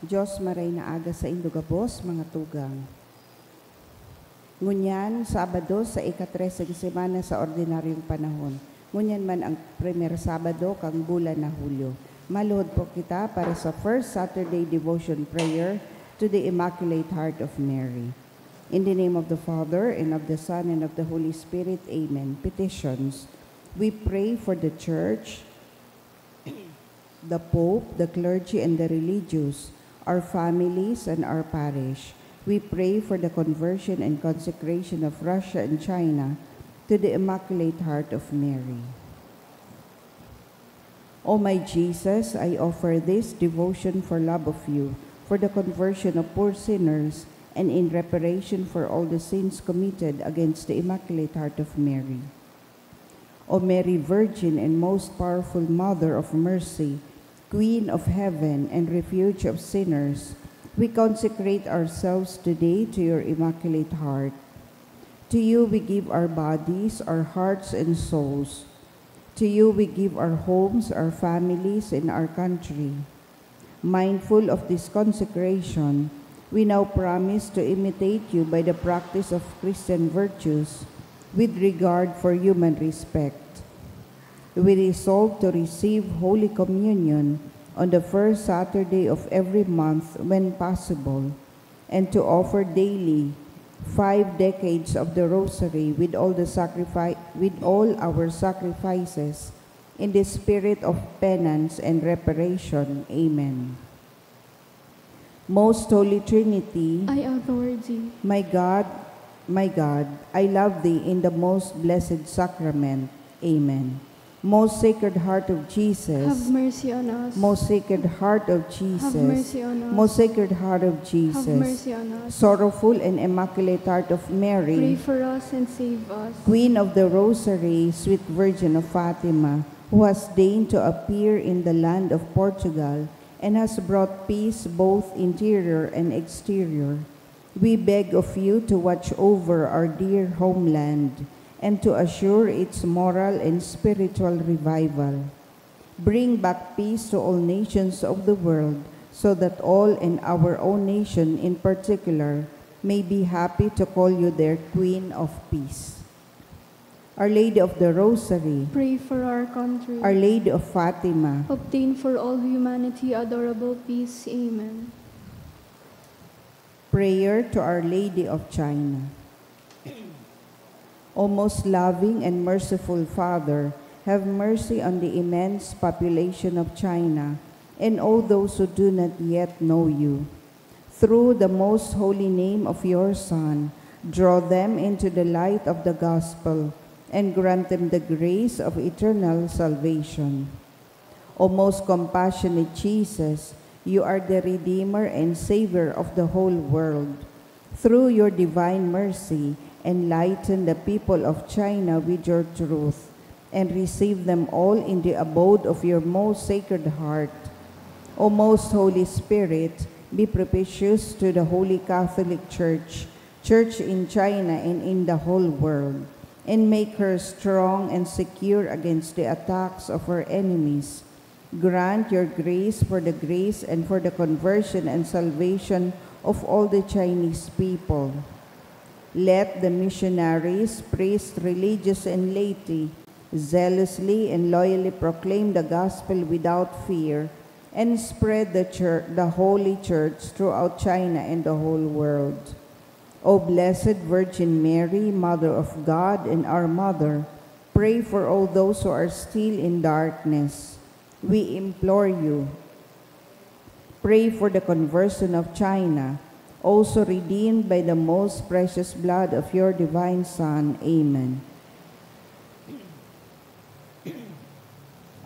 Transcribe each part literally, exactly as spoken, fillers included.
Diyos, maray na aga saindo gabos, mga tugang. Ngunyan, Sabado sa ika-tres ng semana sa ordinaryong panahon. Ngunyan man ang primer Sabado kan bulan na Hulyo. Maluhod po kita para sa First Saturday Devotion Prayer to the Immaculate Heart of Mary. In the name of the Father, and of the Son, and of the Holy Spirit. Amen. Petitions. We pray for the Church, the Pope, the clergy, and the religious, our families, and our parish. We pray for the conversion and consecration of Russia and China to the Immaculate Heart of Mary. O my Jesus, I offer this devotion for love of you, for the conversion of poor sinners, and in reparation for all the sins committed against the Immaculate Heart of Mary. O Mary, Virgin and most powerful Mother of Mercy, Queen of Heaven and Refuge of Sinners, we consecrate ourselves today to your Immaculate Heart. To you we give our bodies, our hearts, and souls. To you we give our homes, our families, and our country. Mindful of this consecration, we now promise to imitate you by the practice of Christian virtues with regard for human respect. We resolve to receive Holy Communion on the first Saturday of every month when possible, and to offer daily five decades of the Rosary with all the sacrifi-, with all our sacrifices, in the spirit of penance and reparation. Amen. Most Holy Trinity, I adore thee. My God, my God, I love thee in the most blessed sacrament. Amen. Most Sacred Heart of Jesus, have mercy on us. Most Sacred Heart of Jesus, have mercy on us. Most Sacred Heart of Jesus, have mercy on us. Sorrowful and Immaculate Heart of Mary, pray for us and save us. Queen of the Rosary, Sweet Virgin of Fatima, who has deigned to appear in the land of Portugal and has brought peace both interior and exterior, we beg of you to watch over our dear homeland and to assure its moral and spiritual revival. Bring back peace to all nations of the world, so that all, and our own nation in particular, may be happy to call you their Queen of Peace. Our Lady of the Rosary, pray for our country. Our Lady of Fatima, obtain for all humanity adorable peace. Amen. Prayer to Our Lady of China. O most loving and merciful Father, have mercy on the immense population of China and all those who do not yet know you. Through the most holy name of your Son, draw them into the light of the gospel and grant them the grace of eternal salvation. O most compassionate Jesus, you are the Redeemer and Savior of the whole world. Through your divine mercy, enlighten the people of China with your truth, and receive them all in the abode of your most Sacred Heart. O most Holy Spirit, be propitious to the Holy Catholic Church, Church in China and in the whole world, and make her strong and secure against the attacks of her enemies. Grant your grace for the grace and for the conversion and salvation of all the Chinese people. Let the missionaries, priests, religious, and laity zealously and loyally proclaim the gospel without fear and spread the chur-, the Holy Church throughout China and the whole world. O Blessed Virgin Mary, Mother of God and our Mother, pray for all those who are still in darkness. We implore you, pray for the conversion of China, also redeemed by the most precious blood of your divine Son. Amen.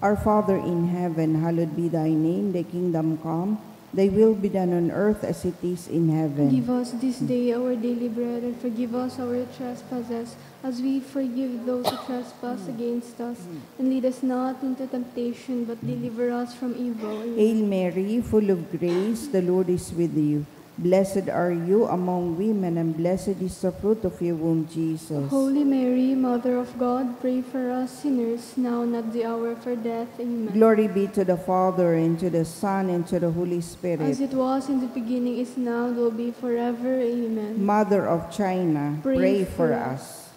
Our Father in heaven, hallowed be thy name. Thy kingdom come, thy will be done on earth as it is in heaven. Give us this day our daily bread, and forgive us our trespasses, as we forgive those who trespass against us. And lead us not into temptation, but deliver us from evil. Amen. Hail Mary, full of grace, the Lord is with you. Blessed are you among women, and blessed is the fruit of your womb, Jesus. Holy Mary, Mother of God, pray for us sinners, now and at the hour of our death. Amen. Glory be to the Father, and to the Son, and to the Holy Spirit. As it was in the beginning, is now, and will be forever. Amen. Mother of China, Pray pray, for for us.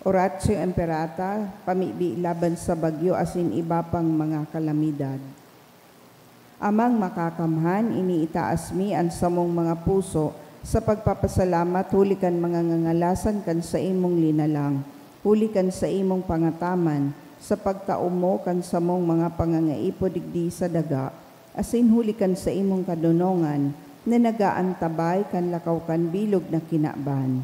Oratio Imperata, pamibi laban sa bagyo asin iba pang mga kalamidad. Amang Makakamhan, iniitaas mi an samong mga puso sa pagpapasalamat huli kan mga ngangalasan kan saimong linalang, huli kan saimong pangataman, sa pagtao mo kan samong mga pangangaipo digdi sa daga, asin huli kan saimong kadonongan na nag-aantabay kan lakaw kan bilog na kinaban.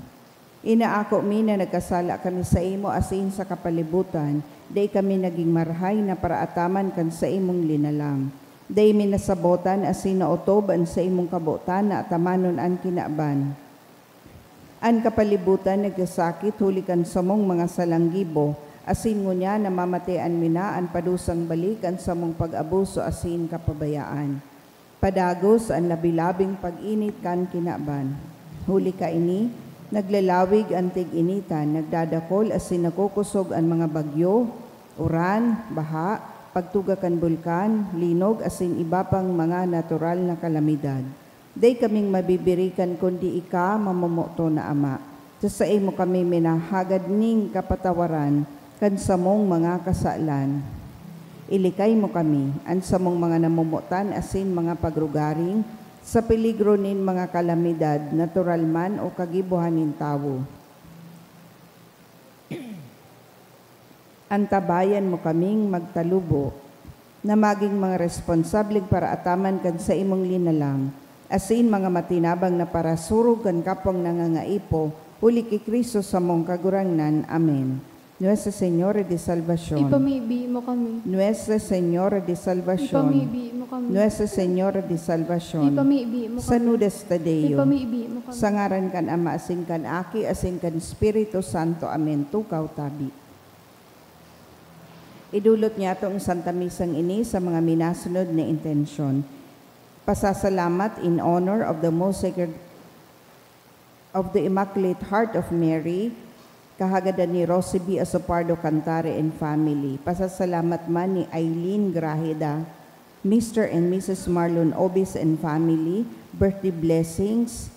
Inaako mi na nagkasala kami saimo asin sa kapalibutan, dai kami nagin marahay na paraataman kan saimong linalang. Dai mi nasabotan asin naotob an saimong kabotan na atamanon an kinaban. An kapalibutan nagsasakit huli kan samong mga salang gibo, asin ngunyan namamatean mi na an padusang balik kan samong pag-abuso asin kapabayaan. Padagos an labi-labing pag-init kan kinaban. Huli kaini, naglalawig an tig-initan, nagdadakol asin nagkukosog an mga bagyo, uran, baha, pagtuga kan bulkan, linog asin iba pang mga natural na kalamidad. Dai kaming mabibirikan kundi ika, mamomoton na Ama. Sa saimo kami minahagad nin kapatawaran kan samong mga kasalan. Ilikay mo kami, an samong mga namomotan asin mga pagrugaring, sa peligro nin mga kalamidad, natural man o kagibohan nin tawo. Antabayan mo kaming magtalubo, na magin mga responsableng paraataman kan saimong linalang, asin mga matinabang na parasurog kan kapwang nangangaipo, huli ki Cristo samong Kagurangnan. Amen. Nuestra Señora de Salvacion. Ipamibi mo kami. Nuestra Señora de Salvacion. Ipamibi mo kami. Nuestra Señora de Salvacion. Ipamibi mo kami. Saludes ta Deo. Ipamibi mo kami. Sa ngaran kan Ama, asin kan Aki, asin kan Espiritu Santo. Amen. Tukaw tabi. Idulot niyato ang Santa Misang ini sa mga minasunod na intensyon. Pasasalamat in honor of the Most Sacred of the Immaculate Heart of Mary, kahagadan ni Rosie B. Asopardo Cantare and family. Pasasalamat man ni Eileen Graheda, Mister and Missus Marlon Obis and family, birthday blessings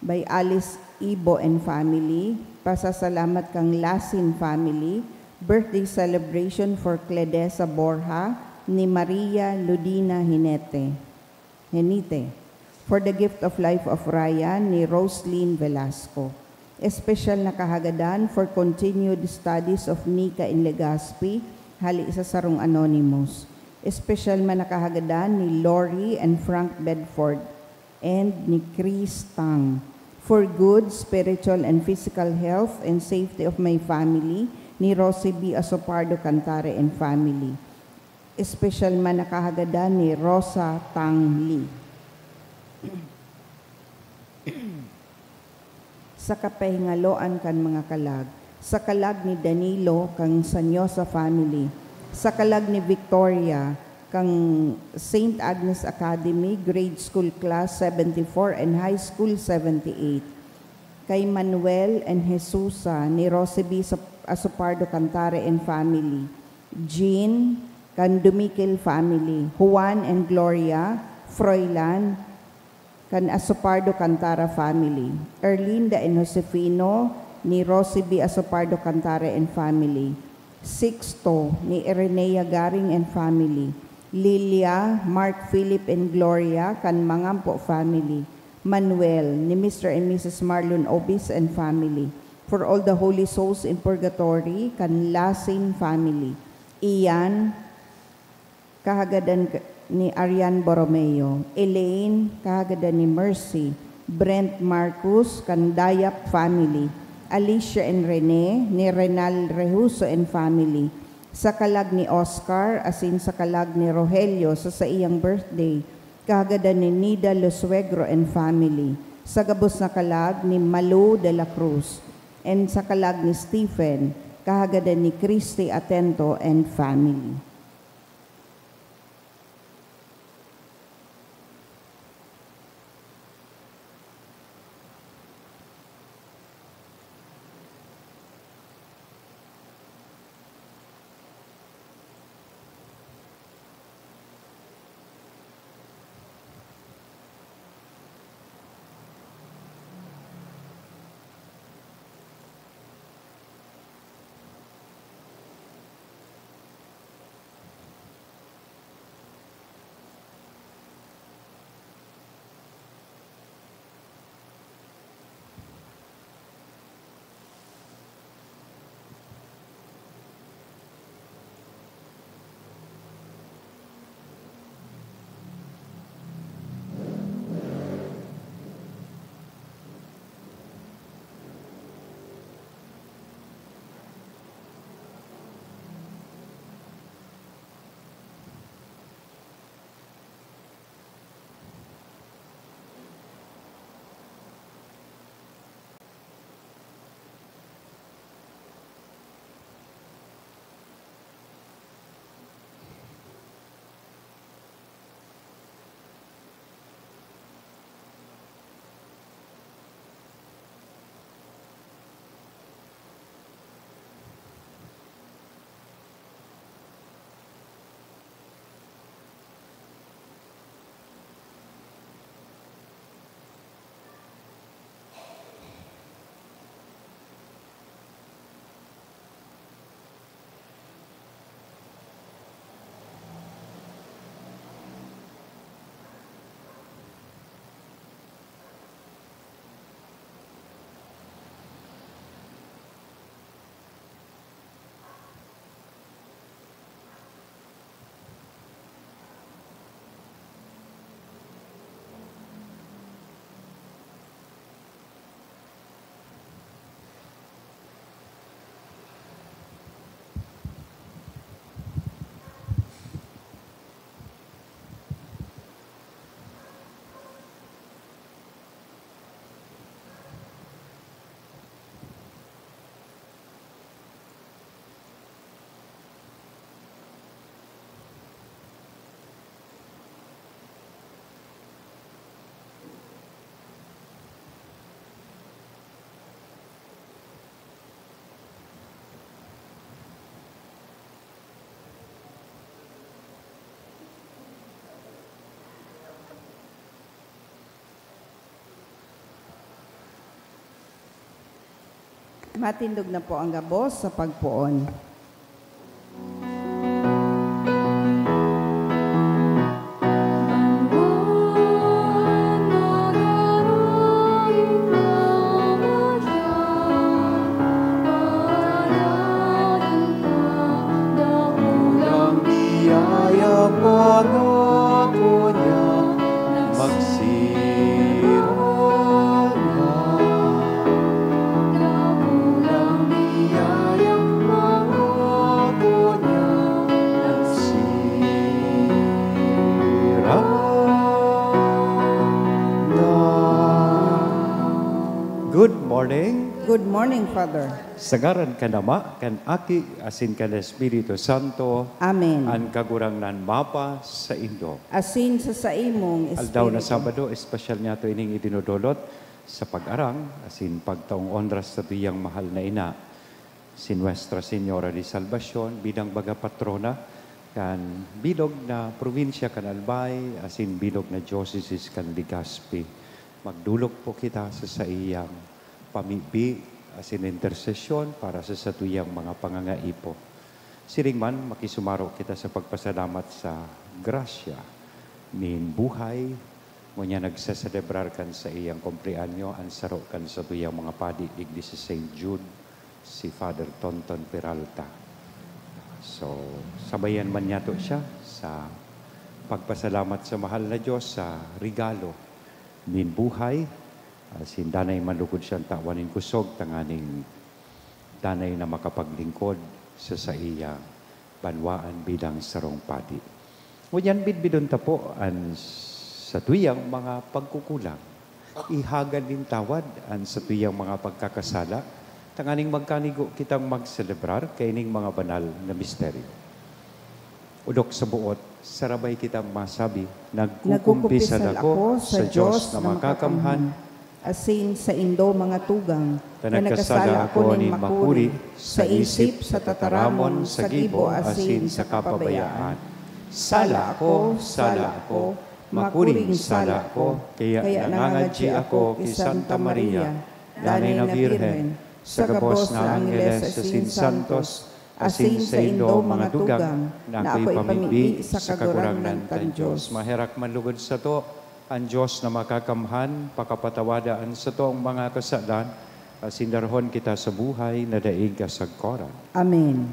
by Alice Ibo and family. Pasasalamat kan Lasin family, birthday celebration for Cledesa Borja ni Maria Ludina Hinete. Henite, for the gift of life of Ryan ni Roslyn Velasco. Espesyal na kahagadan for continued studies of Nika in Legazpi, hali sa sarong anonymous. Espesyal man na kahagadan ni Lori and Frank Bedford and ni Chris Tang, for good spiritual and physical health and safety of my family ni Rosie B. Asopardo Cantare and family. Espesyal man na kahagadan ni Rosa Tang Lee. Sa kapahingaloan kan mga kalag, sa kalag ni Danilo kan Sanyosa family, sa kalag ni Victoria kan Saint Agnes Academy, grade school class seventy-four and high school seventy-eight, kay Manuel and Jesusa ni Rosie B. Sop-, Asopardo Cantare and family, Jean kan Dumiquil family, Juan and Gloria Froilan kan Asopardo Cantare family, Erlinda and Josefino ni Rosie B. Asopardo Cantare and family, Sixto ni Irenea Garing and family, Lilia, Mark Philip and Gloria kan Mangampo family, Manuel ni Mister and Missus Marlon Obis and family, for all the holy souls in purgatory kan Lasin family, Ian, kahagadan k-, ni Arian Borromeo, Elaine, kahagadan ni Mercy, Brent Marcus kan Dayap family, Alicia and Rene ni Renal Rehuso and family, sa kalag ni Oscar asin sa kalag ni Rogelio sa saiyang birthday, kahagadan ni Nida Losuegro and family, sa gabos na kalag ni Malu de la Cruz, and sa kalag ni Stephen, kahagadan ni Christy Atento and family. Matindog na po ang gabos sa pagpoon. Dakulang biyaya pangako niya, magsirol na. Dakulang biyaya pangako niya, nagsirol na. Good morning. Good morning, Father. Sa ngaran kan Ama, kan Aki, asin kan Espiritu Santo. Amen. An Kagurangnan mapa saindo. Asin sa saimong Aldaw na espiritu. Sabado, espesyal niyato ining idinodolot sa pag-arang asin pagtaong onra sa satuyang mahal na ina, si Nuestra Señora de Salvacion, bilang baga patrona kan bilog na probinsya kan Albay asin bilog na diocese kan Legazpi. Magdolok po kita sa saiyang pamibi asin intersesyon para sa satuyang mga pangangaipo. Siring man, makisumaro kita sa pagpasalamat sa grasya nin buhay. Ngunyan nagseselebrar kan saiyang kumpleanyo an saro kan satuyang mga padi digdi sa Saint Jude, si Father Tonton Peralta. So, sabayan man niyato siya sa pagpasalamat sa mahal na Diyos sa regalo nin buhay. Asin danay man lugod siyang tawan nin kusog tanganing danay na makapaglingkod sa saiyang banwaan bilang sarong padi. Ngunyan, bidbidon ta po an satuyang mga pagkukulang. Ihagad nin tawad an satuyang mga pagkakasala, tanganing magkanigo kitang magselebrar kaining mga banal na misteryo. Odok sa buot, sarabay kitang masabi, "Nagkukumpisal ako sa Diyos na makakamhan, asin saindo, mga tugang, ta nagkasala ako nin makuri sa isip, sa tataramon, sa gibo, asin sa kapabayaan. Sala ako, sala ako, makuring sala ako." Kaya nangangadyi ako ki Santa Maria, danay na Birhen, sa gabos na angheles asin santos, asin saindo, mga tugang, na ako ipamibi sa Kagurangnan kan Diyos. Maherak man lugod sato an Diyos na makakamhan, pakapatawada an satong mga kasalan, asin darahon kita sa buhay na daing kasagkoran. Amen.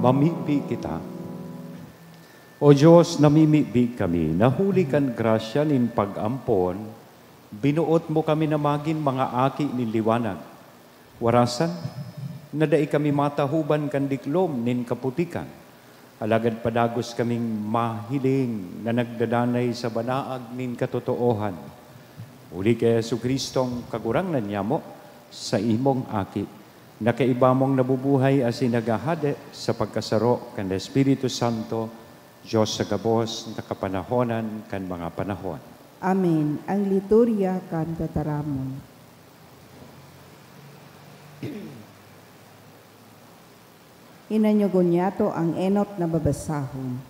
Mamibi kita. O Dios, namimibi kami na huli kan grasya nin pag-ampon, binuot mo kami na magin mga aki nin liwanag. Warasan, na dai kami matahoban kan diklom nin kaputikan, alagad padagos kaming mahiling na nagdadanay sa banaag nin katotoohan. Huli ki Jesu-Cristong Kagurangnan nyamo, saimong Aki, na kaiba mong nabubuhay asin naghahade sa pagkasaro kan Espiritu Santo, Dios sa gabos na kapanahonan kan mga panahon. Amen. Ang liturya kan tataramon. Hinanyogon niyato ang enot na babasahon.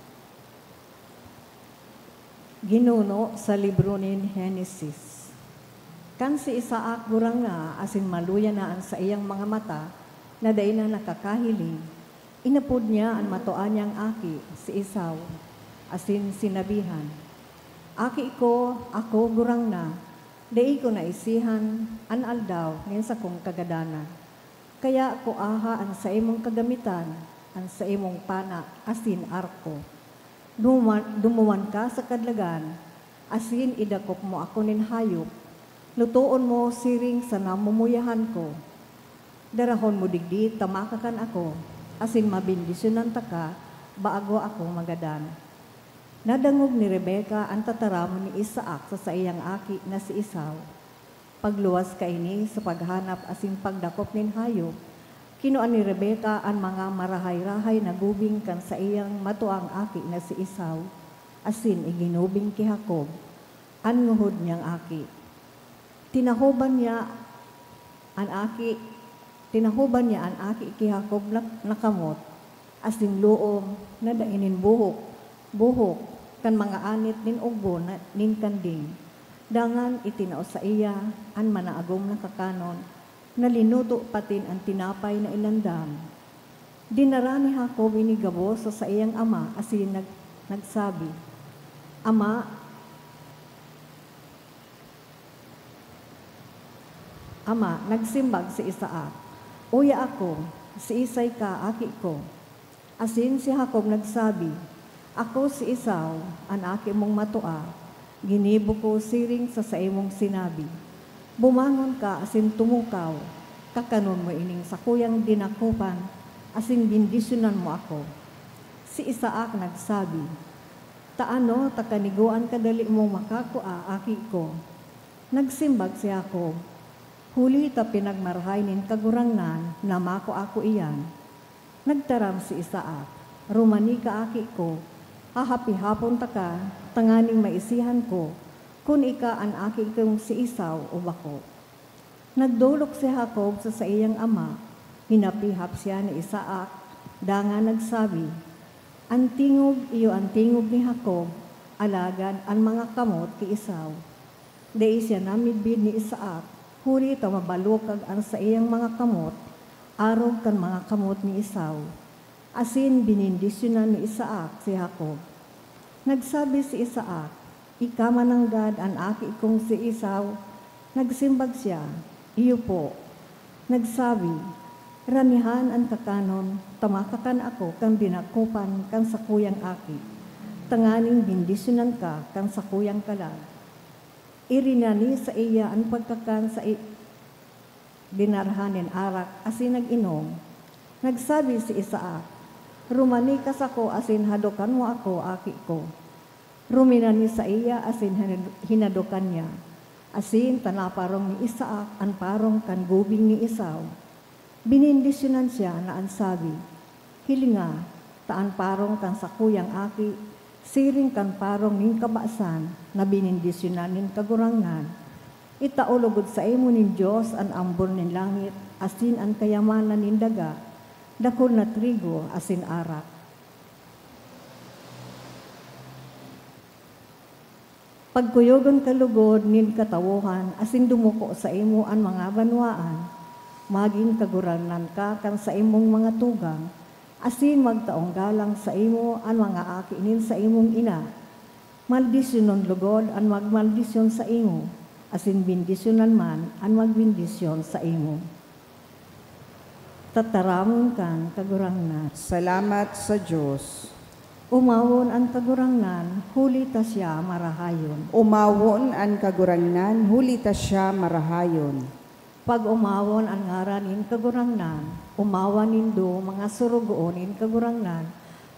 Ginuno sa libro nin Henesis. Kan si Isaac gurang na asin maluya na an saiyang mga mata na dai na nakakahiling, inapod niya an matua niyang aki, si Esau, asin sinabihan, "Aki ko, ako gurang na, dai ko naisihan an aldaw nin sakong kagadanan." Kaya kuaha an saimong kagamitan, an saimong pana asin arko. Dumuman, dumuman ka sa kadlagan, asin idakop mo ako nin hayop. Lutoon mo siring sa namumuyahan ko. Darahon mo digdi ta makakan ako, asin mabendisyonan taka bago ako magadan. Nadangog ni Rebecca an tataramon ni Isaac sa saiyang aki na si Esau. Pagluwas kaini sa paghanap asin pagdakop nin hayop, kinua ni Rebecca an mga marahay-rahay na gubing kan saiyang matuang aki na si Esau, asin iginubing ki Jacob, an nguhod niyang aki. Tinahoban niya an aki, tinahoban niya an aki ki Jacob na, na kamot, asin loong na dai nin buhok, buhok kan mga anit nin ugbo na, nin kanding. Dangan itinao saiya an manaagom na kakanon na linuto patin an tinapay na inandam. Dinara ni Jacob ini gabos sa saiyang ama asin nag-, nagsabi, "Ama, Ama," nagsimbag si Isaac, "Uya ako, siisay ka, aki ko?" Asin si Jacob nagsabi, "Ako si Esau, an aki mong matua. Ginibo ko siring sa saimong sinabi. Bumangon ka asin tumukaw. Kakanon mo ining sakuyang dinakopan asin bendisyonan mo ako." Si Isaac nagsabi, "Ta ano ta kanigoan kadali mong makakua, aki ko?" Nagsimbag si Jacob, "Huli ta pinagmarahay nin Kagurangnan na makua ko iyan." Nagtaram si Isaac, "Rumani ka, aki ko, hahapihapon taka tanganing maisihan ko kun ika an aki kong si Esau o bako." Nagdolok si Jacob sa saiyang ama, hinapihap siya ni Isaac, dangan nagsabi, "An tingog iyo an tingog ni Jacob, alagad an mga kamot ki Esau." Dai siya namidbid ni Isaac, huli ta mabalukag an saiyang mga kamot arog kan mga kamot ni Esau. Asin benendisyonan ni Isaac si Jacob. Nagsabi si Isaac, "Ika man nanggad an aki kong si Esau?" Nagsimbag siya, "Iyo po." Nagsabi, "Ranihan an kakanon, ta makakan ako kan dinakopan kan sakuyang aki, tanganing bendisyonan ka kan sakuyang kalag." Irinani saiya an pagkakan sa i-, dinarahan nin arak asin nag-inom. Nagsabi si Isaac, "Rumani ka sako asin hadokan mo ako, aki ko." Ruminani saiya asin hinad-, hinadokan niya. Asin ta naparong ni Isaac an parong kan gubing ni Esau, benendisyonan siya na an sabi, "Hilinga, ta an parong kan sakuyang aki, siring kan parong nin kabasan na benendisyonan nin Kagurangnan. Itao logod saimo nin Dios an ambon nin langit asin an kayamanan nin daga, dakul na trigo asin arak." Pagkuyogon ka logod nin katawohan asin dumuko saimo an mga banwaan. Magin kagurangnan ka kan saimong mga tugang, asin magtaong galang saimo an mga aki nin saimong ina. Maldisyonon logod an magmaldisyon saimo, asin bendisyonan man an magbendisyon saimo. Tataramon kan Kagurangnan. Salamat sa Dios. Omawon an Kagurangnan, huli ta siya marahayon. Omawon an Kagurangnan, huli ta siya marahayon. Pag-omawon an ngaran nin Kagurangnan. Omawa nindo, mga sorogoon nin Kagurangnan,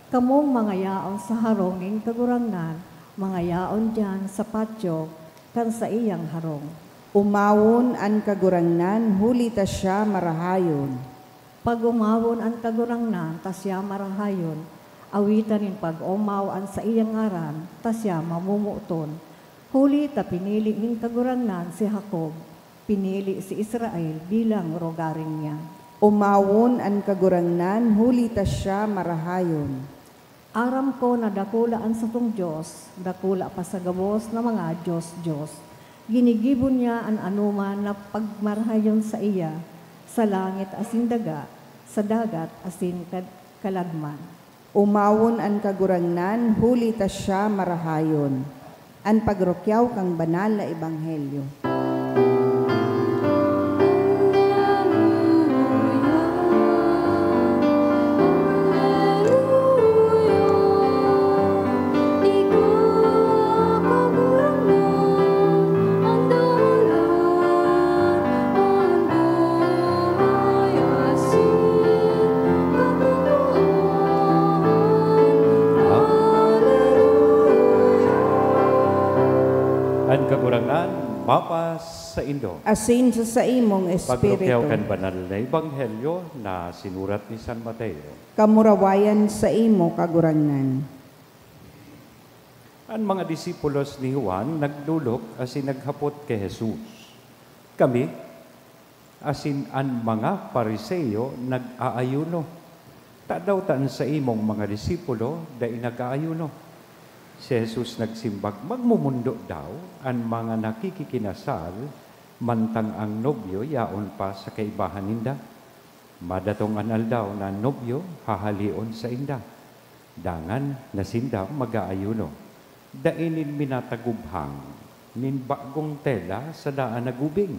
kamong mga yaon sa harong nin Kagurangnan, mga yaon diyan sa patyo kan saiyang harong. Omawon an Kagurangnan, huli ta siya marahayon. Pag-omawon an Kagurangnan, ta siya marahayon. Awitan nin pag-omaw an saiyang ngaran, ta siya mamomoton. Huli ta pinili nin Kagurangnan si Jacob, pinili si Israel bilang rogaring niya. Omawon an Kagurangnan, huli ta siya marahayon. Aram ko na dakula an satong Dios, dakula pa sa gabos na mga dios-dios. Ginigibo niya an anoman na pagmarahayon saiya, sa langit asin daga, sa dagat asin kad-, kaladman. Omawon an Kagurangnan, huli ta siya marahayon. An pagrukyaw kan banal na ebanghelyo. Saindo. Asin sa saimong Paglukaw kan espiritu. Banal na Ebanghelyo na sinurat ni San Mateo. Kamurawayan saimo, Kagurangnan. An mga disipulos ni Juan nagdolok asin naghapot ki Jesus, "Kami asin an mga Fariseo nag-aayuno. Tadaw ta an saimong mga disipulo dai nag-aayuno?" Si Jesus nagsimbag, "Magmomondo daw an mga nakikikinasal mantang an nobyo yaon pa sa kaibahan ninda? Madatong an aldaw na an nobyo hahaleon sainda, dangan na sinda mag-aayuno. Dai nin minataguphang nin bagong tela sa daan na gubing,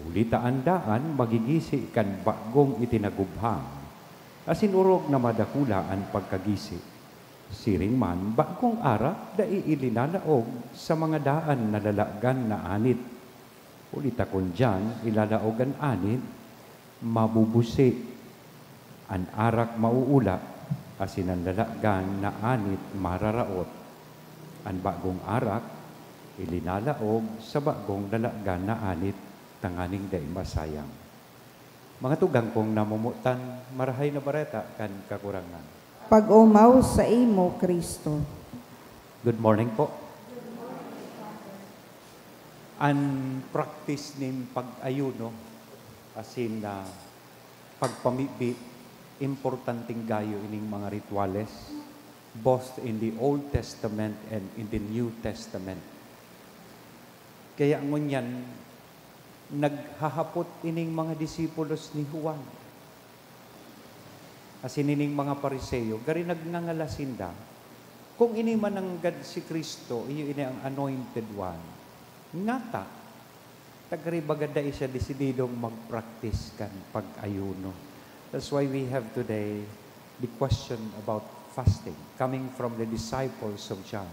huli ta an daan magigisi kan bagong itinaguphang, asin orog na madakula an pagkagisi. Siring man, bagong arak dai ilinalaog sa mga daan na lalagan na anit, huli ta kun diyan ilalaog an anit, mabubusi. An arak mauula, asin an lalagan na anit mararaot. An bagong arak ilinalaog sa bagong lalagan na anit, tanganing dai masayang." Mga tugang kong namomotan, Marahay na Bareta kan Kagurangnan. Pag-omaw saimo, Cristo. Good morning po. An practice nin pag-ayuno, asin, ah, pagpamibi, importanteng gayo ining mga rituales, both in the Old Testament and in the New Testament. Kaya ngunyan, naghahapot ining mga disipulos ni Juan, asin ining mga Fariseo, gari nagngangalas sinda, kung ini man nanggad si Cristo, iyo ini ang Anointed One, ngata ta gari baga dai siya desididong mag-practice kan pag-ayuno. That's why we have today the question about fasting, coming from the disciples of John.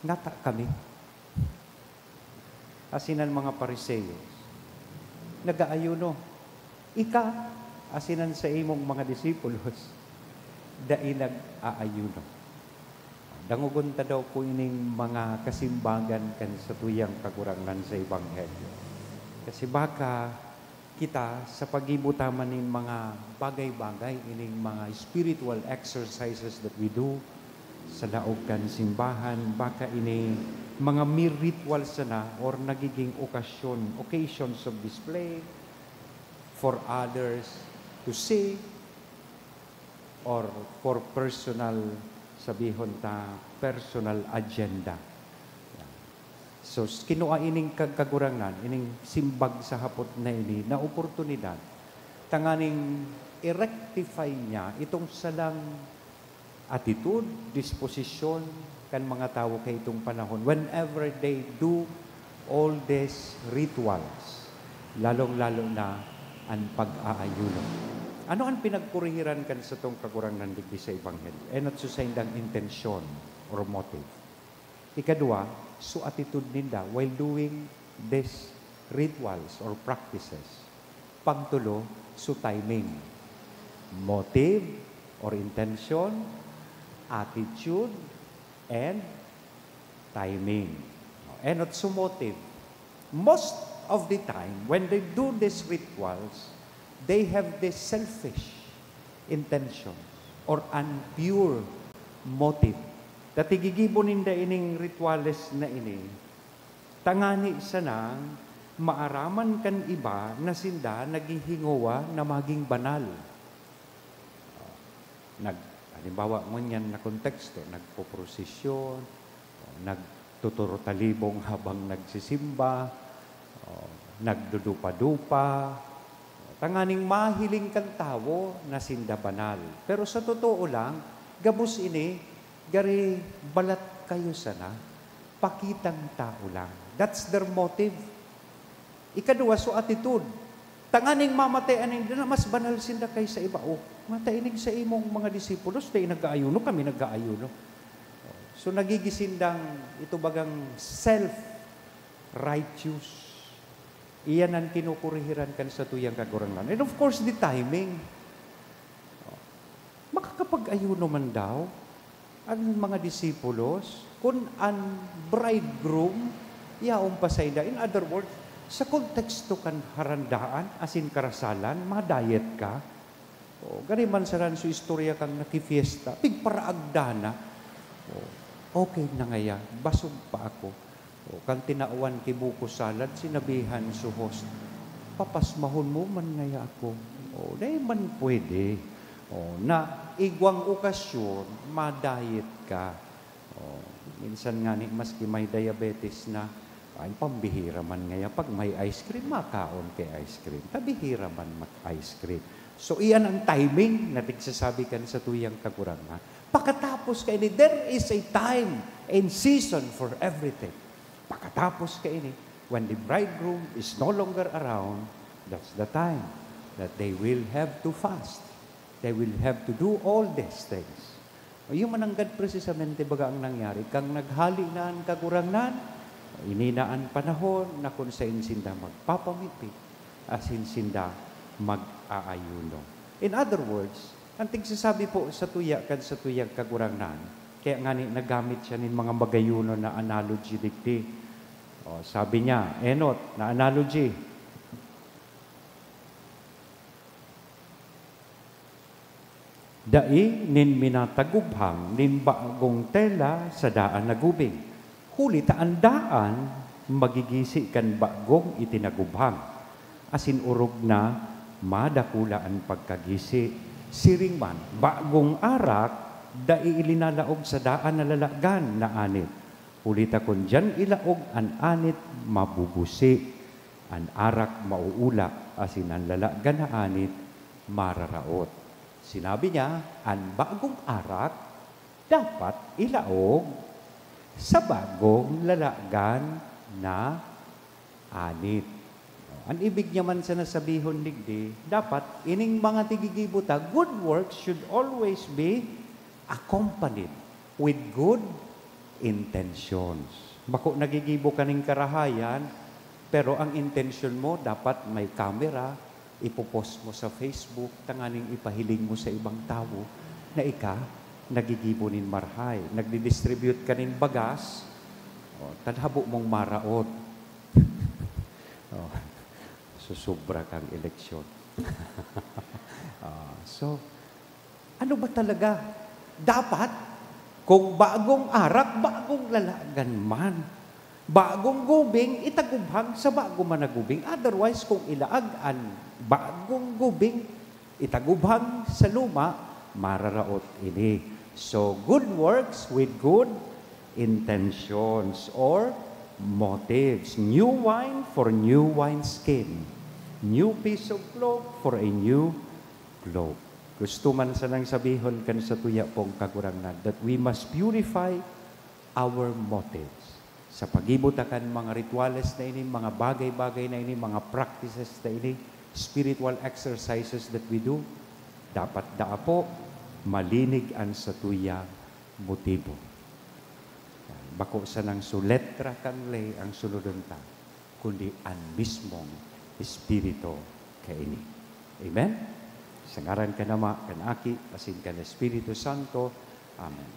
Ngata kami, asin an mga Fariseo, nag-aayuno. Ika, asin an saimong mga disipulos, dai nag-aayuno. Dangogon ta daw po ining mga kasimbagan kan satuyang Kagurangnan sa Ebanghelyo. Kasi baka kita, sa paggibo ta man nin mga bagay-bagay, ining mga spiritual exercises that we do sa laog kan simbahan, baka ini mga mere ritual sana or nagiging okasyon, occasions of display for others to see or for personal, sabihon ta, personal agenda. So, s-, kinua ining kag-, Kagurangnan, ining simbag sa hapot na ini na oportunidad tanganing i-rectify niya itong salang attitude, disposisyon kan mga tawo kaitong panahon whenever they do all these rituals, lalong-lalo na an pag-aayuno. Ano an pinagkurihiran kan satong Kagurangnan digdi sa Ebanghelyo? Enot so saindang intensyon or motive. Ikadwa, so attitude ninda while doing these rituals or practices. Pangtulo, so timing. Motive or intention, attitude, and timing. Enot so motive. Most of the time, when they do these rituals, they have this selfish intentions or an impure motive. Ta gigibo ninda ining rituales na ini, tangani sanang maaraman kan iba na sinda naghihingowa na magin banal. Nag-, halimbawa, ngunyan na konteksto, nagpoprosesyon, nagtuturutalibong habang nagsisimba, o nagdudupa-dupa, tanganing mahiling kan tawo na sinda banal. Pero sa totoo lang, gabos ini, gari balat kayo sana, pakitang tao lang. That's their motive. Ikadua, so attitude. Tanganing mamati an ninda na mas banal sinda kay sa iba. O, mata ining sa imong mga disipulos, dai nag-aayuno, kami nag-aayuno. So, nagiging sindang ito bagang self-righteous. Iyan ang kinukurihiran kan satuyang Kagurangnan. And of course, the timing. Makakapag-ayuno man daw an mga disipulos kun an bridegroom yaon pa sainda. In other words, Sa konteksto kan harandaan, asin karasalan, ma-diet ka. O, gani man saran su istorya kang nakifiesta, pigparaagda na. O, okay na ngaya, basog pa ako. O, kan tinawan ki buko salad, sinabihan su host, "Papasmahon mo man ngaya ako." O, dai man pwede. O, na igwang okasyon, ma-diet ka. Oh, minsan ngani maski may diabetes na, ay, pambihira man ngaya pag may ice cream, makaon ki ice cream. Pambihira man mag-ice cream. So, iyan ang timing na tigsasabi kan satuyang Kagurangnan. Pakatapos kaini, there is a time and season for everything. Pakatapos kaini, when the bridegroom is no longer around, that's the time that they will have to fast. They will have to do all these things. Iyo man nanggad presisamente baga ang nangyari. Kan naghale na an Kagurangnan, ini na an panahon na kun saen sinda magpapamidbid, asin sinda mag-aayuno. In other words, an tigsasabi po satuya kan satuyang Kagurangnan, kaya ngani nagamit siya nin mga magayunon na analogy digdi. O, sabi niya, enot na analogy, Dai nin minataguphang nin bagong tela sa daan na gubing, huli ta an daan magigisi kan bagong itinaguphang, asin orog na madakula an pagkagisi. Siring man, bagong arak dai ilinalaog sa daan na lalagan na anit, huli ta kun diyan ilaog an anit, mabubusi. An arak mauula, asin an lalagan na anit mararaot. Sinabi niya, an bagong arak dapat ilaog sa bagong lalagan na anit. An ibig niya man sana sabihon digdi, dapat ining mga tigigibo ta, good works should always be accompanied with good intentions. Bako nagigibo ka nin karahayan, pero ang intensyon mo dapat may kamera, ipopost mo sa Facebook, tanganing ipahiling mo sa ibang tawo na ika nagigibo nin marahay. Nagdi-distribute ka nin bagas, o, ta habo mong maraot. O, susubra kang eleksyon. Ah, so, ano ba talaga? Dapat, kung bagong arak, bagong lalagan man. Bagong gubing, itaguphang sa bago man na gubing. Otherwise, kung ilaag an bagong gubing, itaguphang sa luma, mararaot ini. So, good works with good intentions or motives. New wine for new wineskin. New piece of cloth for a new cloak. Gusto man sanang sabihon kan satuya pong Kagurangnan that we must purify our motives. Sa paggibo ta kan mga rituales na ini, mga bagay-bagay na ini, mga practices na ini, spiritual exercises that we do, dapat daa po malinig an satuyang motibo. Bako sanang su letra kan ley ang sunodon ta, kundi an mismong Espiritu kaini. Amen? Sa ngaran kan Ama, kan Aki, asin kan Espiritu Santo. Amen.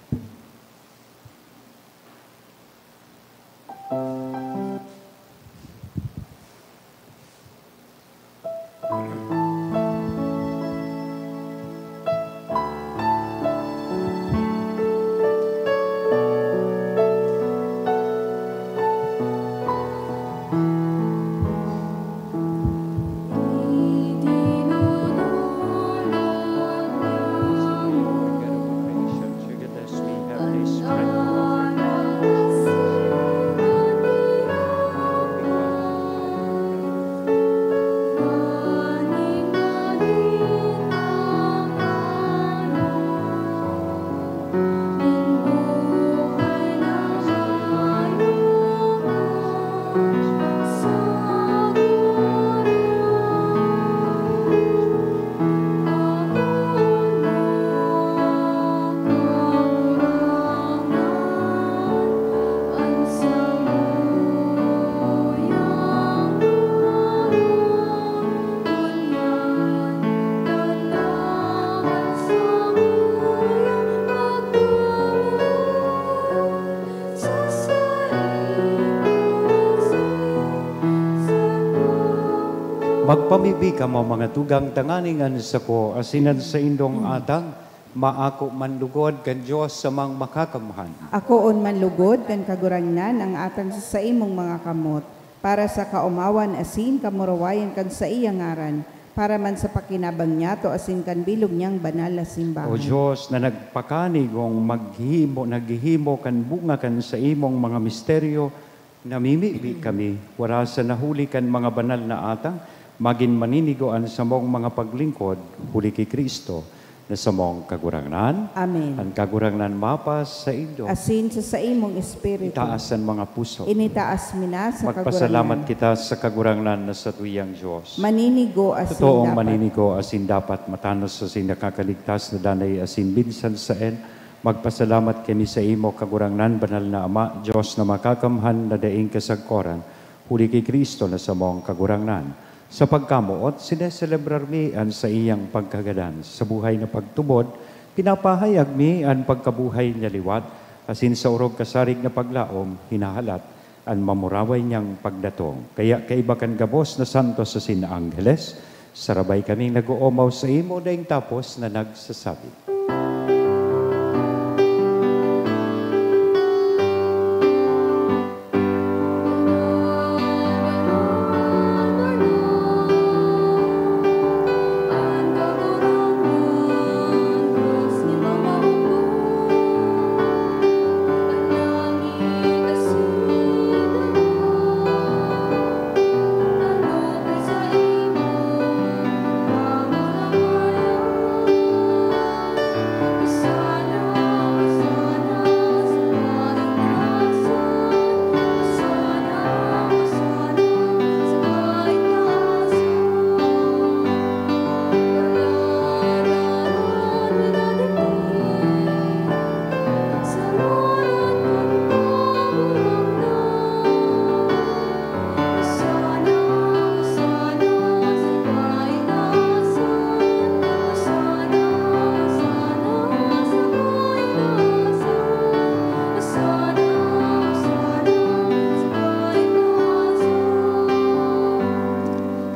Pagpamibi kamo, mga tugang, tanganing an sako asin an saindong atang maako man lugod kan Dios Amang Makakamhan. Akoon man lugod kan Kagurangnan ang atang sa saimong mga kamot, para sa kaomawan asin kamurawayan kan saiyang ngaran, para man sa pakinabang niyato asin kan bilog niyang banal na simbahan. O Dios, na nagpakanigong maghimo, naghihimo kan bunga kan saimong mga misteryo, namimibi kami, wara sa nahuli kan mga banal na atang, magin maninigo an samong mga paglingkod, huli ki Cristo, na samong Kagurangnan. Amen. An Kagurangnan mapasaindo. Asin sa saimong espiritu. Itaas an mga puso. Initaas mi na sa Magpasalamat Kagurangnan. Kita sa Kagurangnan na satuyang Dios. Maninigo asin Totoong dapat. Maninigo asin dapat, matanos asin nakakaligtas na danay asin minsan saen. Magpasalamat kami sa imo, Kagurangnan, Banal na Ama, Dios na makakamhan na daing kasagkoran, huli ki Cristo na samong Kagurangnan. Sa pagkamoot, sineselebrar mi an saiyang pagkagadan. Sa buhay na pagtubod, pinapahayag mi an pagkabuhay niya liwat, asin sa orog kasarig na paglaom, hinahalat an mamuraway niyang pagdatong. Kaya kaiba kan gabos na santos asin angheles, sarabay kaming nag-oomaw saimo daing tapos na nagsasabi.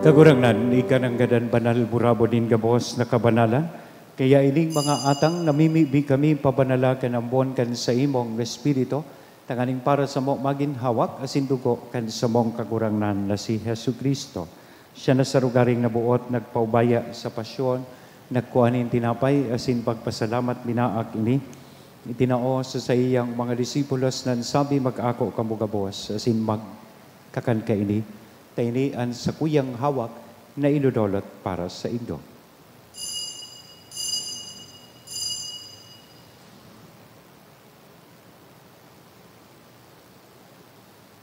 Kagurangnan, ika nanggad an banal, burabod nin gabos na kabanalan. Kaya ining mga atang namimibi kami pabanala kan ambon kan saimong Espiritu, tanganing para samo magin hawak asin dugo kan samong Kagurangnan na si Jesu-Cristo. Siya na sa lugaring naboot nagpaubaya sa pasyon, nagkua nin tinapay asin pagpasalamat minaak ini, itinao sa saiyang mga disipulos na nagsabi, "Mag-ako kamo gabos asin magkakan kaini, ta ini an sakuyang hawak na idodolot para saindo."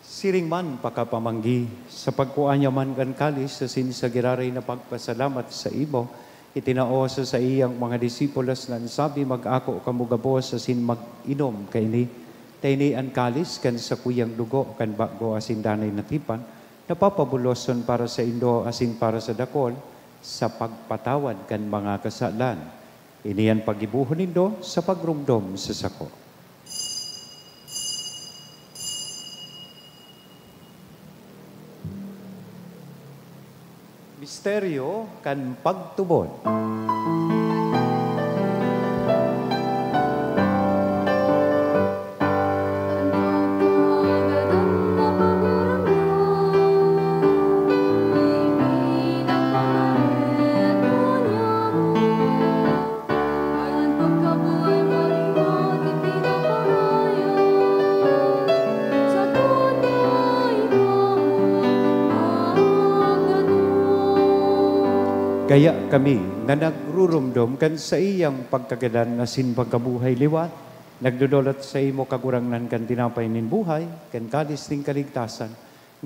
Siring man pakapamanggi, sa pagkua niya man kan kalis asin sa giraray na pagpasalamat saimo, itinao sa saiyang mga disipulos na nagsabi, "Mag-ako kamo gabos asin mag-inom kaini, ta ini an kalis kan sakuyang dugo kan bago asin danay na tipan, na papabuloson para saindo asin para sa dakol sa pagpatawad kan mga kasalan. Ini an paggibohon nindo sa pagromdom sa sako." Misteryo kan pagtubod. Kaya kami na nagruromdom kan saiyang pagkagadan asin pagkabuhay liwat, nagdodolot saimo, Kagurangnan, kan tinapay nin buhay, kan kalis nin kaligtasan,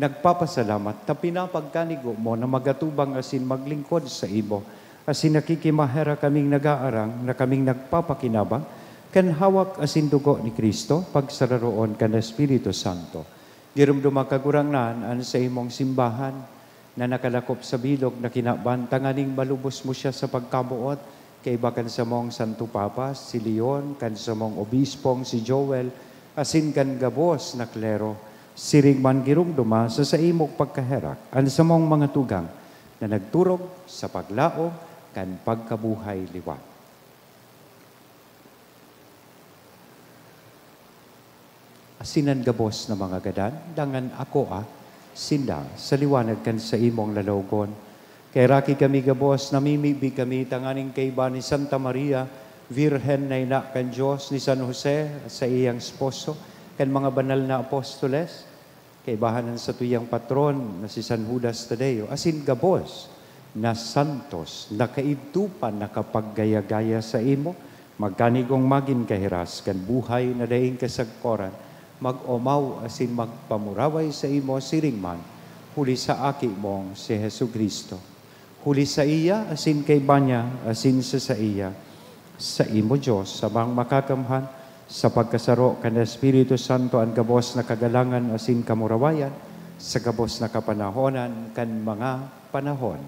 nagpapasalamat ta pinapagkanigo mo na magatubang asin maglingkod saimo, asin nakikimaherak kaming nag-aarang na kaming nagpapakinabang kan hawak asin dugo ni Cristo, pagsararoon kan Espiritu Santo. Giromdoma, Kagurangnan, an saimong simbahan na nakalakop sa bilog na kinaban, tanganing malubos mo siya sa pagkamoot, kaiba kan samong Santo Papa, si Leon, kan samong Obispong si Joel, asin kan gabos na klero. Siring man giromdoma sa saimong pagkaherak an samong mga tugang na nagturog sa paglaom kan pagkabuhay liwat. Asin an gabos na mga gadan, dangan akoa sinda sa liwanag kan saimong lalawogon. Kaheraki kami gabos, namimibi kami tanganing kaiba ni Santa Maria, Virgen na ina kan Dios, ni San Jose, sa iyang esposo, kan mga banal na apostoles, kaibahan an satuyang patron na si San Judas Tadeo, asin gabos na santos na kaidto pa nakapaggaya-gaya saimo, magkanigong magin kahiras kan buhay na daing kasagkoran, mag-omaw asin magpamuraway saimo siring man, huli sa Aki mong si Jesu-Cristo. Huli saiya, asin kaiba niya, asin sa saiya, saimo, Dios, Amang Makakamhan, sa pagkasaro kan Espiritu Santo, an gabos na kagalangan asin kamurawayan, sa gabos na kapanahonan kan mga panahon.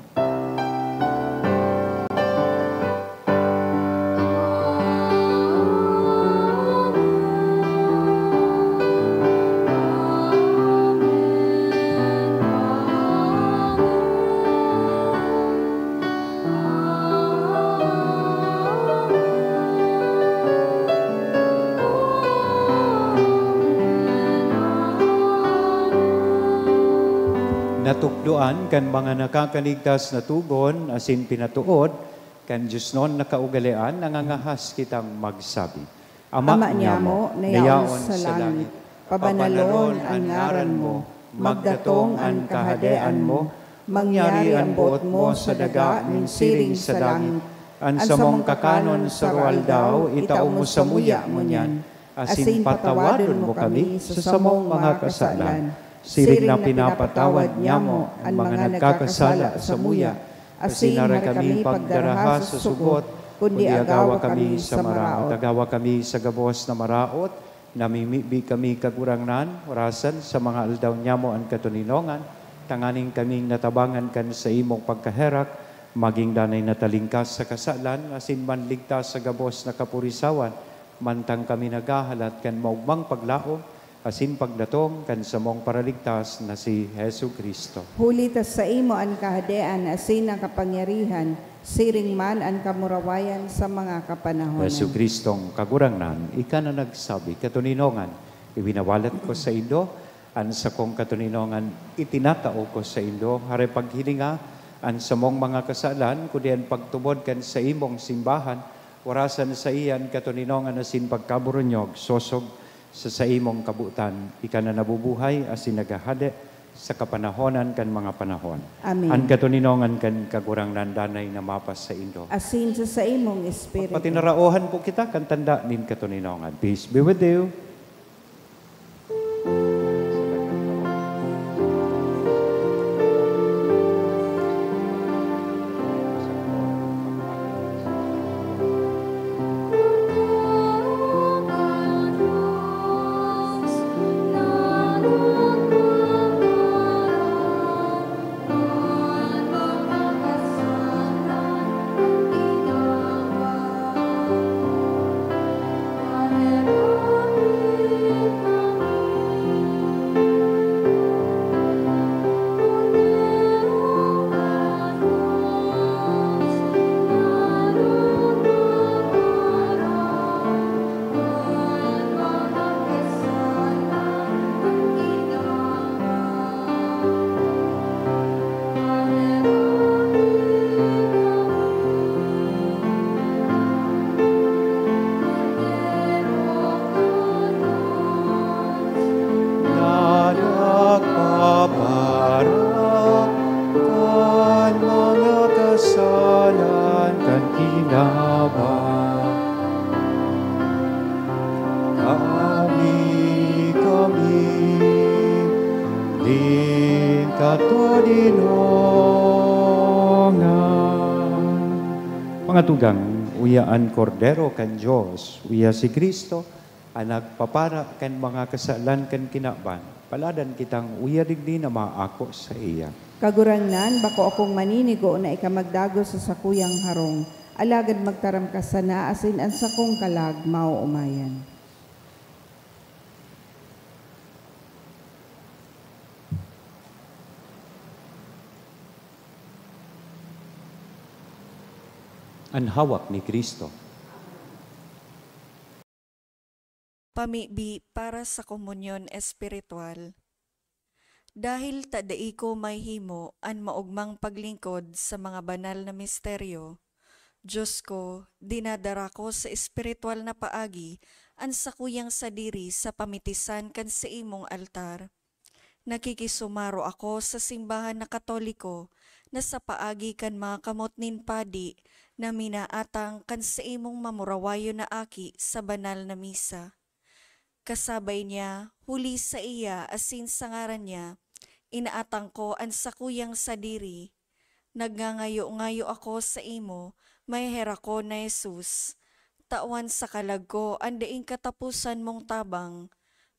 Natukdoan kan mga nakakaligtas na togon asin pinatood kan diosnon na kaugalean, nangangahas kitang magsabi, Ama Ama niamo, niamo, na yaon sa langit, pabanalon an ngaran mo, magdatong an kahadean mo, mangyari an boot mo sa daga nin siring sa langit. An samong kakanon sa aroaldaw, itao mo samuya ngunyan, asin patawadon mo kami sa samong mga kasalan, siring na pinapatawad niamo an mga nagkakasala samuya. Asin hara kami pagdaraha sa sugot, kundi agawa kami sa maraot. Agawa kami sa gabos na maraot, namimibi kami, Kagurangnan, orasan sa mga aldaw niamo an katoninongan, tanganing kaming natabangan kan saimong pagkaherak, maging danay na talingkas sa kasalan, asin manligtas sa gabos na kapurisawan, mantang kami naghahalat kan maogmang paglaom, asin pagdatong kan samong Paraligtas na si Jesu-Cristo. Huli ta saimo an kahadean asin an kapangyarihan, siring man an kamurawayan sa mga kapanahonan. Jesu-Cristong Kagurangnan, ika na nagsabi, "Katoninongan, iwinawalat ko saindo, an sakong katoninongan itinatao ko saindo." Hare paghilinga an samong mga kasalan, kundi an pagtubod kan saimong simbahan, orasan sa iyan katoninongan asin pagkaboronyog, sosog sa saimong kabotan, ika na nabubuhay asin naghahade sa kapanahonan kan mga panahon. Amen. An katoninongan kan Kagurangnan danay na mapasaindo. Asin sa saimong espiritu. Patinaraohan po kita kan tanda nin katoninongan. Peace be with you. Na nagpaparak kan mga kasalan kan kinaban. Kami, kami, din katoninongan. Mga tugang, uya an Kordero kan Dios, uya si Cristo, an nagpapara kan mga kasalan kan kinaban. Paladan kitang uya digdi na maako saiya. Kagurangnan, bako akong maninigo na ika magdagos sa sakuyang harong, alagad magtaram ka sana asin an sakong kalag maoomayan. An hawak ni Cristo. Pamibi para sa komunyon espiritual. Dahil ta dai ko mahimo an maogmang paglingkod sa mga banal na misteryo, Diyos ko, dinadara ko sa espiritual na paagi an sakuyang sadiri sa pamitisan kan saimong altar. Nakikisumaro ako sa simbahan na Katoliko na sa paagi kan mga kamot nin padi na minaatang kan saimong mamurawayon na aki sa banal na misa. Kasabay niya, huli sa iya asin sa ngaran niya, inaatang ko an sakuyang sadiri. Nagngangayo-ngayo ako saimo, maheherakon na Jesus. Tawan sa kalag ko an daing kataposan mong tabang.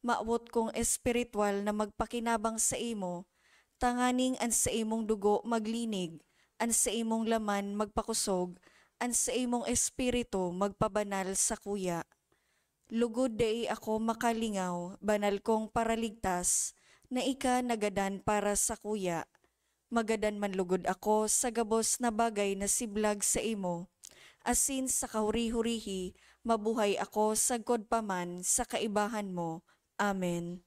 Mawot kong espiritual na magpakinabang saimo, tanganing an saimong dugo maglinig, an saimong laman magpakosog, an saimong espiritu magpabanal sakuya. Lugod dai ako makalingaw, banal kong Paraligtas, na ika nagadan para sakuya. Magadan man lugod ako sa gabos na bagay na siblag saimo, asin sa kahuri-hurihi mabuhay ako sagkod pa man sa kaibahan mo. Amen.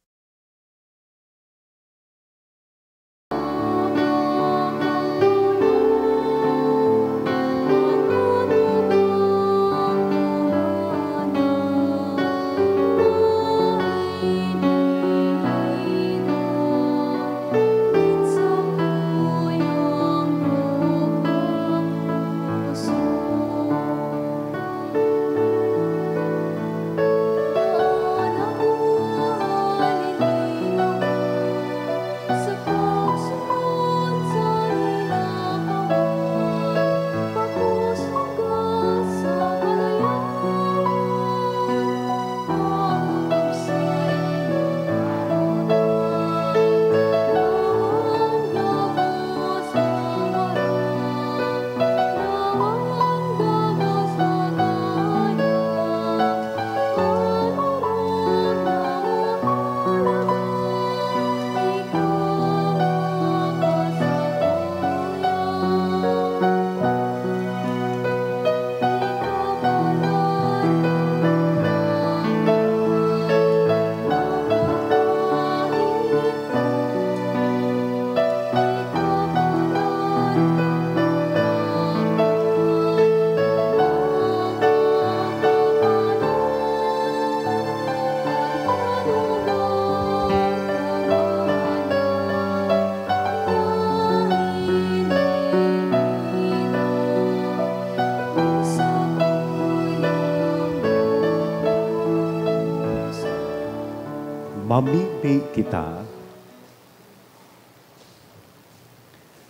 Mamibi kita.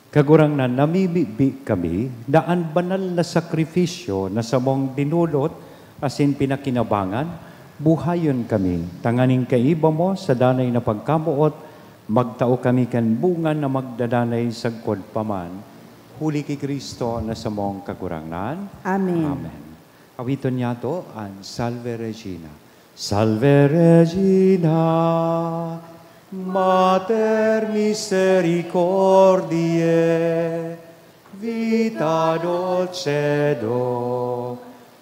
Kagurangnan, namimibi kami na an banal na sakrifisyo na samong dinulot asin pinakinabangan, buhayon kami, tanganing kaiba mo sa danay na pagkamoot, magtao kami kan bunga na magdadanay sagkod pa man, huli ki Cristo na samong Kagurangnan. Amen. Amen. Awiton niyato an Salve Regina. Salve Regina, Mater misericordiae, vita dulcedo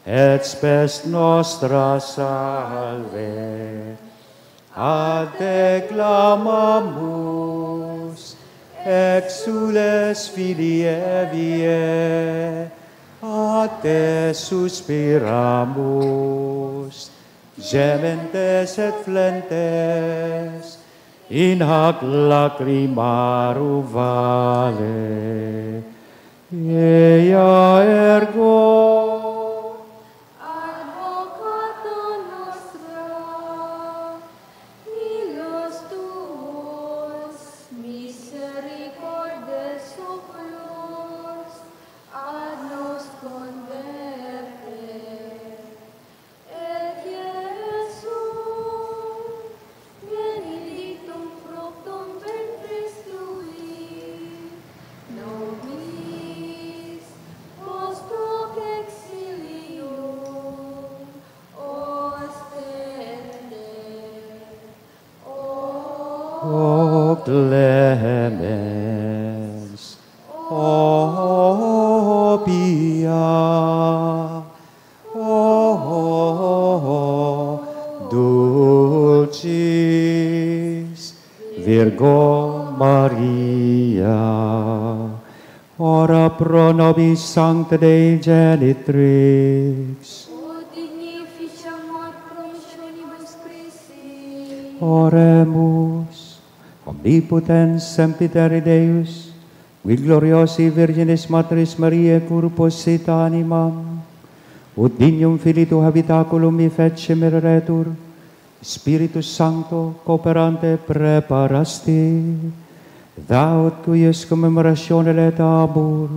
et spes nostra salve. A te clamamus, exsules Filii Eviae, a te suspiramus, gementes et flentes in hac lacrimarum vale. Ea ergo. Advocata nostra, hilos tuos, misericordes oculos, ad nos converte. Et Iesus, benedictum fructum ventris tui, nobis post hoc exilium ostende. O clemens, o pia. O Dulcis Virgo Maria, ora pro nobis Sancta Dei Genitrix. Ut digni ficiamur promissionibus Christi. Oremus. Omnipotens Sempiteri Deus, qui gloriosi Virginis Matris Mariae corpus et animam, ut dignum Filii tuo habitaculum effacem eretur, Spiritus Sancto cooperante preparasti, thou, ut cuius commemoratione laetabur,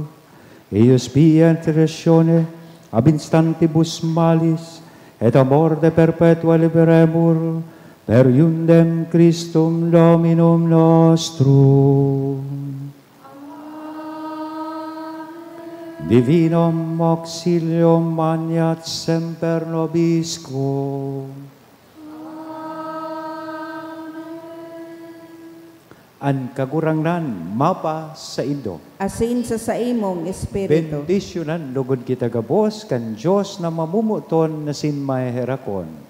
eius via intercessione ab instantibus malis et a morte perpetua liberemur, per iundem Christum Dominum nostrum. Divinum auxilium maneat semper nobiscum. An Kagurangnan mapasaindo. Asin sa saimong espiritu. Bendisyonan logod kita gabos kan Dios na mamomoton asin maheherakon.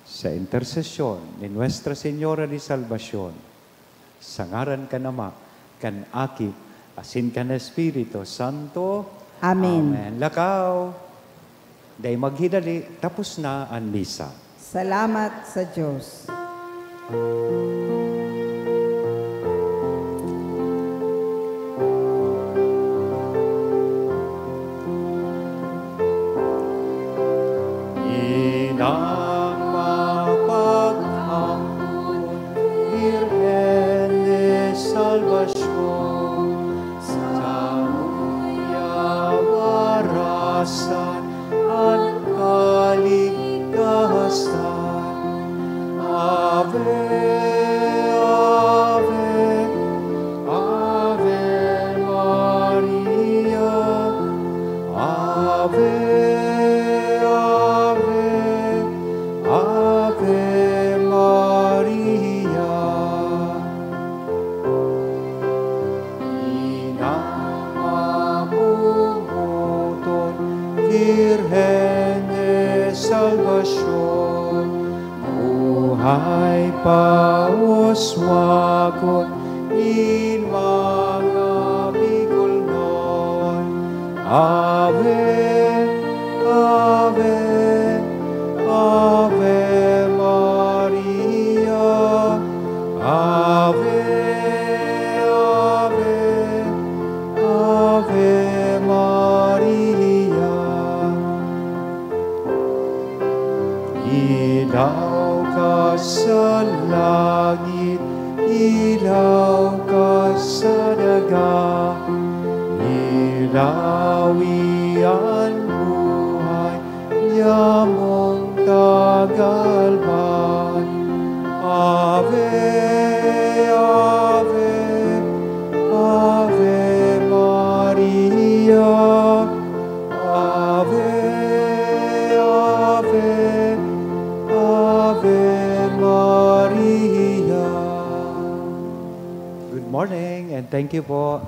Sa intersesyon ni Nuestra Señora de Salvacion, sa ngaran kan Ama, kan Aki, asin kan Espiritu Santo. Amen. Amen. Lakaw, dai maghidali, tapos na an misa. Salamat sa Dios. Inang mapag-ampon, Birhen de Salvacion, samuya marasan an kaligtasan. Ave, Ave, Ave Maria, Ave, Ave, Ave Maria. Inang mamomoton, Birhen de Salvacion, buhay pauswagon nin mga bigolnon. Ave, Ave, Ave Maria, Ave, Ave, Ave Maria. Ilaw ka sa langit, ilaw ka sa daga, ilawi an buhay, nyamong tagalman. Ave, Ave, Ave Maria. Ave, Ave, Ave Maria. Good morning and thank you po.